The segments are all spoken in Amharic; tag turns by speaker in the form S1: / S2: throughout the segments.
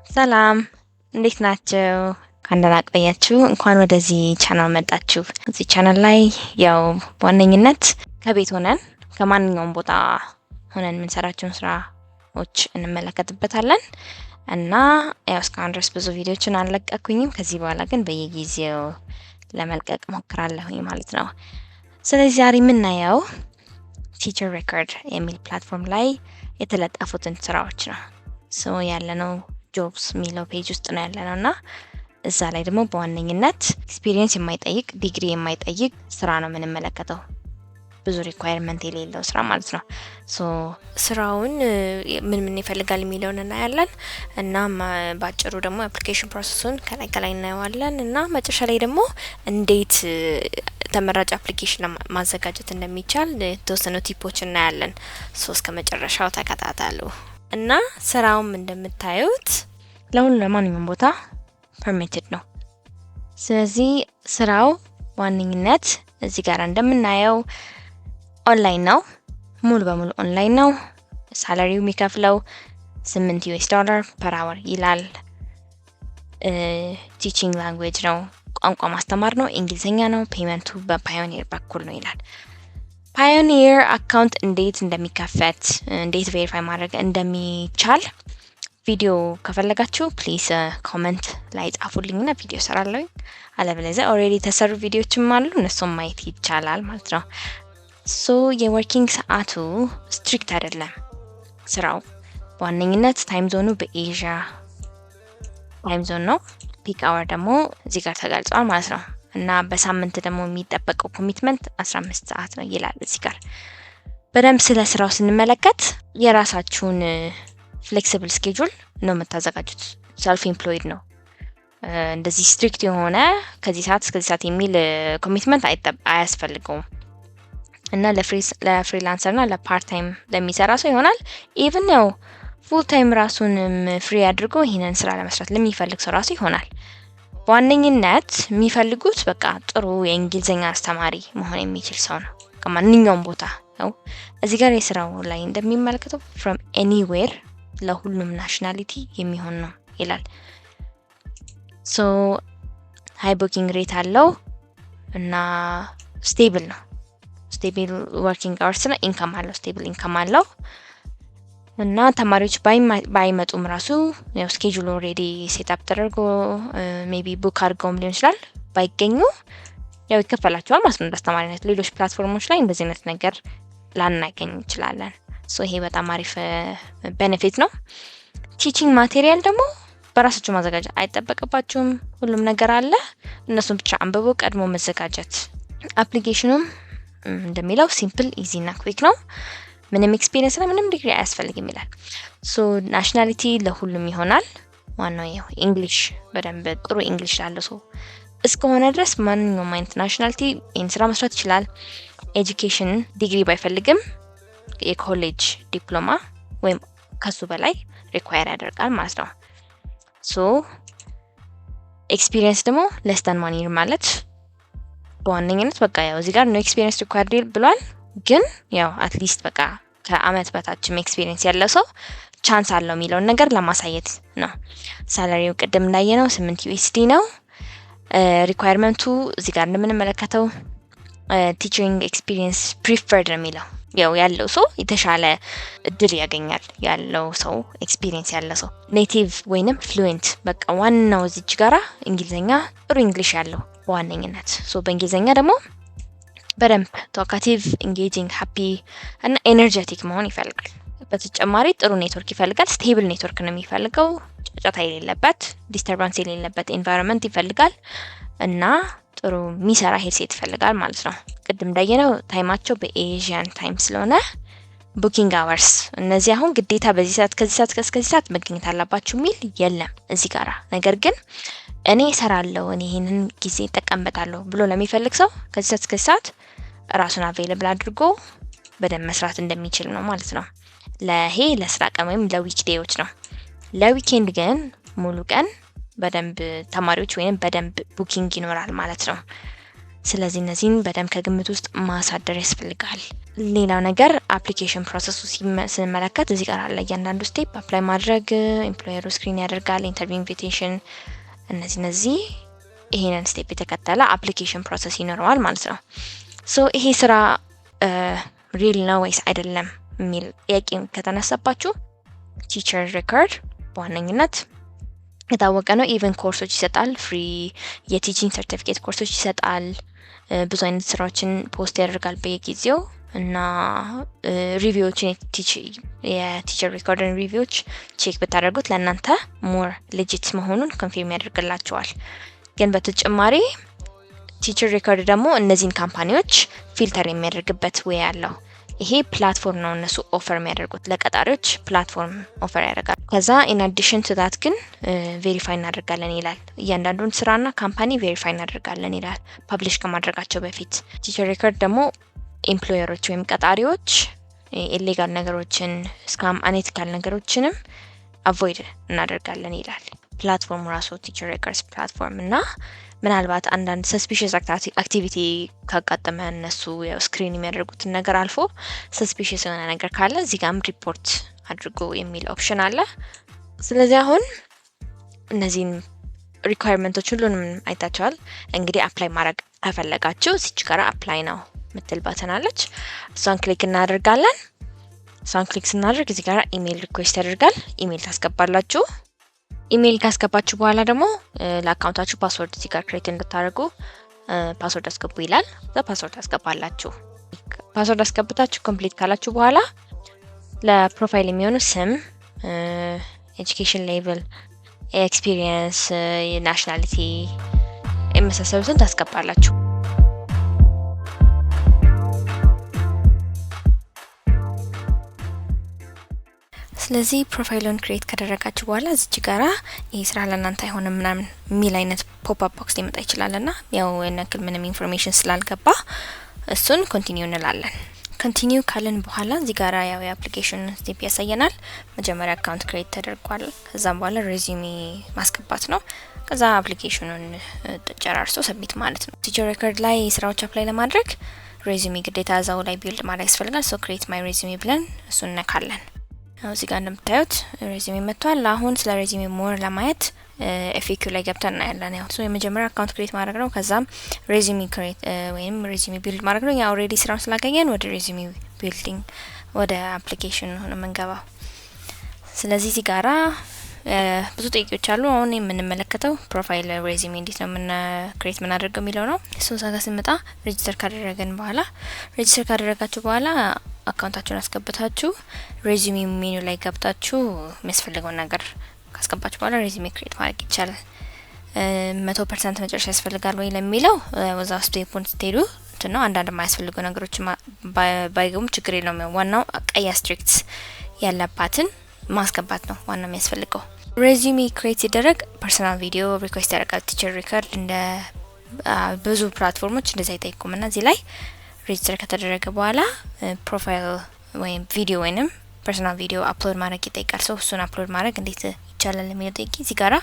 S1: ሰላም፣ እንዴት ናችሁ? እንኳን ደህና ቆያችሁ። እንኳን ወደዚህ ቻናል መጣችሁ። እዚህ ቻናል ላይ ያው በዋነኝነት ከቤት ሆነን ከማንኛውም ቦታ ሆነን የምንሰራቸውን ስራዎች እንመለከትበታለን እና ያው እስካሁን ድረስ ብዙ ቪዲዮችን አልለቀኩኝም። ከዚህ በኋላ ግን በየጊዜው ለመልቀቅ ሞክራለሁኝ ማለት ነው። ስለዚህ ዛሬ የምናየው Teacher Record የሚል platform ላይ የተለጠፉትን ስራዎች ነው። So ያለነው jobs የሚለው page ውስጥ ነው ያለነው እና እዛ ላይ ደግሞ በዋነኝነት experience የማይጠይቅ፣ ዲግሪ የማይጠይቅ ስራ ነው የምንመለከተው። ብዙ requirement የሌለው ስራ ማለት ነው። So
S2: ስራውን ምን ምን ይፈልጋል የሚለውን እናያለን እና በአጭሩ ደግሞ application process ኡን ከላይ ከላይ እናየዋለን እና መጨረሻ ላይ ደግሞ እንዴት ተመራጭ application ማዘጋጀት እንደሚቻል የተወሰኑ tip ኦች እናያለን። So እስከ መጨረሻው ተከታተሉ እና ስራውም እንደምታዩት
S1: ለሁሉ ለማንኛውም ቦታ permitted ነው። ስለዚህ ስራው በዋነኝነት እዚህ ጋር እንደምናየው ኦንላይን ነው። ሙሉ በሙሉ ኦንላይን ነው። Salary ው የሚከፍለው 8 US dollar per hour ይላል። Teaching language ነው፣ ቋንቋ ማስተማር ነው፣ እንግሊዝኛ ነው። Payment ኡ በ Payoneer በኩል ነው ይላል። Payoneer account እንዴት እንደሚከፈት፣ እንዴት verify ማድረግ እንደሚቻል ቪዲዮ ከፈለጋችሁ please comment ላይ ጻፉልኝና ቪዲዮ ሰራለሁኝ። አለበለዚያ already የተሰሩ ቪዲዮችም አሉ፣ እነሱም ማየት ይቻላል ማለት ነው። So የ working ሰዓቱ strict አይደለም። ስራው በዋነኝነት time zone ኑ በ Asia time zone ነው። Peak hour ደግሞ እዚህ ጋር ተገልጿል ማለት ነው። እና በሳምንት ደግሞ የሚጠበቀው commitment 15 ሰዓት ነው ይላል እዚህ ጋር። በደንብ ስለ ስራው ስንመለከት የራሳችሁን flexible schedule ነው የምታዘጋጁት። Self employed ነው። እንደዚህ strict የሆነ ከዚህ ሰዓት እስከዚህ ሰዓት የሚል commitment አያስፈልገውም እና ለ freelancer እና ለ part time ለሚሰራ ሰው ይሆናል። Even ያው full time ራሱንም free አድርጎ ይህንን ስራ ለመስራት ለሚፈልግ ሰው ራሱ ይሆናል። በዋነኝነት የሚፈልጉት በቃ ጥሩ የእንግሊዝኛ አስተማሪ መሆን የሚችል ሰው ነው። ከማንኛውም ቦታ ነው። እዚህ ጋር የስራው ላይ እንደሚመለከተው from anywhere ለሁሉም nationality የሚሆን ነው ይላል። So high booking rate አለው እና stable ነው። Stable working hours እና income አለው። Stable income አለው እና ተማሪዎች ባይመጡም ራሱ ያው schedule already set up ተደርጎ maybe book አድርገውም ሊሆን ይችላል። ባይገኙ ያው ይከፈላቸዋል ማለት ነው እንደ አስተማሪነት። ሌሎች platform ኦች ላይ እንደዚህ አይነት ነገር ላናገኝ እንችላለን። So ይሄ በጣም አሪፍ benefit ነው። Teaching material ደግሞ በራሳችሁ ማዘጋጀት አይጠበቅባችሁም። ሁሉም ነገር አለ። እነሱን ብቻ አንብቦ ቀድሞ መዘጋጀት። Application ኑም እንደሚለው simple፣ easy እና quick ነው። ምንም experience እና ምንም ዲግሪ አያስፈልግም ይላል። So nationality ለሁሉም ይሆናል። ዋናው ያው English በደንብ ጥሩ English ላለው ሰው እስከሆነ ድረስ ማንኛውም አይነት nationality ይህን ስራ መስራት ይችላል። Education ዲግሪ ባይፈልግም የኮሌጅ ዲፕሎማ ወይም ከሱ በላይ require ያደርጋል ማለት ነው። So experience ደግሞ less than one year ማለት በዋነኝነት በቃ ያው እዚህ ጋር no experience required ብሏል። ግን ያው at least በቃ ከአመት በታችም experience ያለው ሰው chance አለው የሚለውን ነገር ለማሳየት ነው። Salary ው ቅድም እንዳየነው 8 USD ነው። Requirement ኡ እዚህ ጋር እንደምንመለከተው teaching experience preferred ነው የሚለው። ያው ያለው ሰው የተሻለ እድል ያገኛል። ያለው ሰው፣ experience ያለው ሰው native ወይንም fluent፣ በቃ ዋናው እዚች ጋራ እንግሊዝኛ፣ ጥሩ English ያለው በዋነኝነት። So በእንግሊዝኛ ደግሞ በደንብ talkative፣ engaging፣ happy እና energetic መሆን ይፈልጋል። በተጨማሪ ጥሩ ኔትወርክ ይፈልጋል። Stable network ነው የሚፈልገው። ጫጫታ የሌለበት፣ disturbance የሌለበት environment ይፈልጋል እና ጥሩ የሚሰራ headset ይፈልጋል ማለት ነው። ቅድም እንዳየነው time ኣቸው በ Asian time ስለሆነ booking hours እነዚህ አሁን ግዴታ በዚህ ሰዓት ከዚህ ሰዓት እስከዚህ ሰዓት መገኘት አለባችሁ የሚል የለም እዚህ ጋራ። ነገር ግን እኔ እሰራለሁ፣ እኔ ይህንን ጊዜ እጠቀምበታለሁ ብሎ ለሚፈልግ ሰው ከዚህ ሰዓት እስከዚህ ሰዓት ራሱን available አድርጎ በደንብ መስራት እንደሚችል ነው ማለት ነው። ለይሄ ለስራ ቀን ወይም ለ weekday ዎች ነው። ለ weekend ግን ሙሉ ቀን በደንብ ተማሪዎች ወይም በደንብ booking ይኖራል ማለት ነው። ስለዚህ እነዚህን በደንብ ከግምት ውስጥ ማሳደር ያስፈልጋል። ሌላው ነገር application process ኡ ስንመለከት እዚህ ጋር አለ እያንዳንዱ step፣ apply ማድረግ፣ employer ኡ screen ያደርጋል፣ interview invitation፣ እነዚህ ይሄንን step የተከተለ application process ይኖረዋል ማለት ነው። So ይሄ ስራ real ነው ወይስ አይደለም የሚል ጥያቄ ከተነሳባችሁ Teacher Record በዋነኝነት የታወቀ ነው። Even ኮርሶች ይሰጣል፣ free የ teaching certificate ኮርሶች ይሰጣል። ብዙ አይነት ስራዎችን post ያደርጋል በየጊዜው እና review ዎችን፣ የ Teacher Record ን review ዎች check ብታደርጉት ለእናንተ more legit መሆኑን confirm ያደርግላችኋል። ግን በተጨማሪ Teacher Record ደግሞ እነዚህን company ዎች filter የሚያደርግበት way አለው። ይሄ platform ነው እነሱ offer የሚያደርጉት፣ ለቀጣሪዎች platform offer ያደርጋል። ከዛ in addition to that ግን verify እናደርጋለን ይላል። እያንዳንዱን ስራና company verify እናደርጋለን ይላል publish ከማድረጋቸው በፊት። Teacher Record ደግሞ employer ኦች ወይም ቀጣሪዎች illegal ነገሮችን፣ scam፣ unethical ነገሮችንም avoid እናደርጋለን ይላል። Platform ኡ ራሱ Teacher Records platform እና ምናልባት አንዳንድ suspicious activity ካጋጠመ፣ እነሱ ያው screen የሚያደርጉትን ነገር አልፎ suspicious የሆነ ነገር ካለ እዚህ ጋም ሪፖርት አድርጎ የሚል option አለ። ስለዚህ አሁን እነዚህን requirement ኦች ሁሉንም አይታችኋል። እንግዲህ apply ማድረግ ከፈለጋችሁ እዚች ጋር apply now ምትል button አለች። እሷን click እናደርጋለን። እሷን click ስናደርግ እዚህ ጋር email request ያደርጋል። ኢሜይል ታስገባላችሁ። ኢሜይል ካስገባችሁ በኋላ ደግሞ ለ account ኣችሁ password እዚህ ጋር create እንድታደርጉ password አስገቡ ይላል። እዛ password ታስገባላችሁ። Password አስገብታችሁ complete ካላችሁ በኋላ ለ profile የሚሆኑ ስም፣ education level፣ experience፣ nationality የመሳሰሉትን ታስገባላችሁ።
S2: ስለዚህ profile ኡን create ካደረጋችሁ በኋላ እዚች ጋራ ይሄ ስራ ለእናንተ አይሆንም ምናምን የሚል አይነት pop up box ሊመጣ ይችላል ና ያው ያክል ምንም information ስላልገባ እሱን continue እንላለን። Continue ካልን በኋላ እዚህ ጋራ ያው የ application step ያሳየናል። መጀመሪያ account create ተደርጓል። ከዛም በኋላ resume ማስገባት ነው። ከዛ application ኑን ጨራርሶ submit ማለት ነው። Teacher Record ላይ ስራዎች apply ለማድረግ resume ግዴታ እዛው ላይ build ማድረግ ያስፈልጋል። So create my resume ብለን እሱን እነካለን። እዚህ ጋር እንደምታዩት resume መጥቷል። አሁን ስለ resume more ለማየት FAQ ላይ ገብተን እናያለን። ያው የመጀመሪያ account create ማድረግ ነው። ከዛም resume create ወይም resume build ማድረግ ነው። ያ already ስራውን ስላገኘን ወደ resume building ወደ application ነው የምንገባው። ስለዚህ እዚህ ጋራ ብዙ ጥያቄዎች አሉ። አሁን የምንመለከተው profile resume እንዴት ነው ምን create የምናደርገው የሚለው ነው። እሱ እዛ ጋር ስንመጣ register ካደረግን በኋላ፣ register ካደረጋችሁ በኋላ account ኣችሁን አስገብታችሁ resume menu ላይ ገብታችሁ የሚያስፈልገውን ነገር ካስገባችሁ በኋላ resume create ማድረግ ይቻላል። 100% መጨረሻ ያስፈልጋል ወይ ለሚለው ወዛ step ኡን ስትሄዱ እንትን ነው፣ አንዳንድ የማያስፈልጉ ነገሮች ባይገቡም ችግር የለውም። ዋናው ቀይ asterisk ያለባትን ማስገባት ነው ዋናው የሚያስፈልገው። Resume create ሲደረግ personal video request ያደርጋል። Teacher Record እንደ ብዙ platform ኦች እንደዛ አይጠይቁም እና እዚህ ላይ register ከተደረገ በኋላ profile ወይም ቪዲዮ ወይንም personal video upload ማድረግ ይጠይቃል። So እሱን upload ማድረግ እንዴት ይቻላል የሚለው ጥያቄ እዚህ ጋራ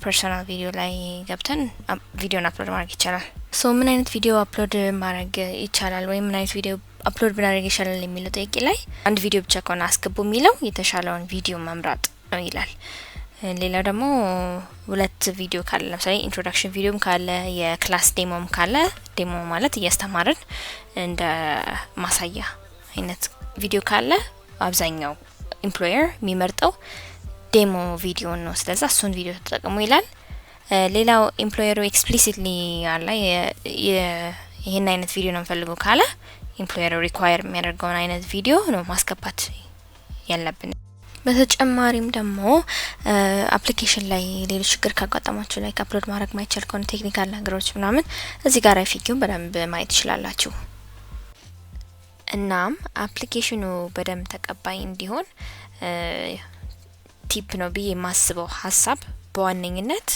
S2: personal video ላይ ገብተን ቪዲዮን upload ማድረግ ይቻላል። So ምን አይነት ቪዲዮ upload ማድረግ ይቻላል ወይም ምን አይነት ቪዲዮ upload ብናደርግ ይሻላል የሚለው ጥያቄ ላይ አንድ ቪዲዮ ብቻ ከሆነ አስገቡ የሚለው የተሻለውን ቪዲዮ መምረጥ ነው ይላል። ሌላው ደግሞ ሁለት ቪዲዮ ካለ፣ ለምሳሌ introduction ቪዲዮም ካለ የ class demo ም ካለ፣ demo ማለት እያስተማርን እንደ ማሳያ አይነት ቪዲዮ ካለ አብዛኛው employer የሚመርጠው demo ቪዲዮ ነው። ስለዛ እሱን ቪዲዮ ተጠቅሙ ይላል። ሌላው employer ኡ explicitly አለ ይህን አይነት ቪዲዮ ነው የምፈልገው ካለ employer ኡ require የሚያደርገውን አይነት ቪዲዮ ነው ማስገባት ያለብን። በተጨማሪም ደግሞ application ላይ ሌሎች ችግር ካጋጠማችሁ፣ like upload ማድረግ ማይቻል ከሆነ፣ technical ነገሮች ምናምን እዚህ ጋር FAQ ውን በደንብ ማየት ትችላላችሁ። እናም application ኑ በደንብ ተቀባይ እንዲሆን tip ነው ብዬ የማስበው ሀሳብ በዋነኝነት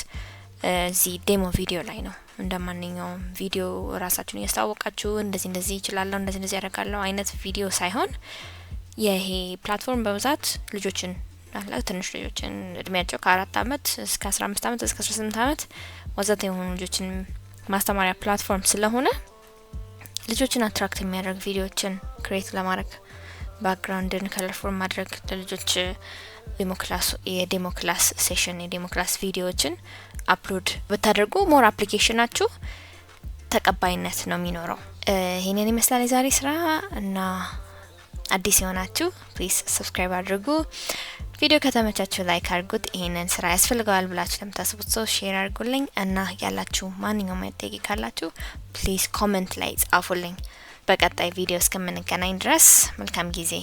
S2: እዚህ demo ቪዲዮ ላይ ነው። እንደ ማንኛውም ቪዲዮ ራሳችሁን እያስተዋወቃችሁ እንደዚህ እንደዚህ ይችላለሁ፣ እንደዚህ እንደዚህ ያደርጋለሁ አይነት ቪዲዮ ሳይሆን ይሄ platform በብዛት ልጆችን አለ ትንሽ ልጆችን እድሜያቸው ከ4 አመት እስከ 15 አመት እስከ 18 አመት ወዘተ የሆኑ ልጆችን ማስተማሪያ platform ስለሆነ ልጆችን attract የሚያደርግ ቪዲዮዎችን Create ለማድረግ፣ background ን colorful ማድረግ፣ ለልጆች የ demo class session፣ የ demo class ቪዲዮዎችን upload ብታደርጉ more application ኣችሁ ተቀባይነት ነው የሚኖረው። ይህንን ይመስላል የዛሬ ስራ። እና አዲስ የሆናችሁ please subscribe አድርጉ። ቪዲዮ ከተመቻችሁ like አድርጉት። ይህንን ስራ ያስፈልገዋል ብላችሁ ለምታስቡት ሰው share አድርጉልኝ። እና ያላችሁ ማንኛውም አይነት ጥያቄ ካላችሁ please comment ላይ ጻፉልኝ። በቀጣይ ቪዲዮ እስከምንገናኝ ድረስ መልካም ጊዜ።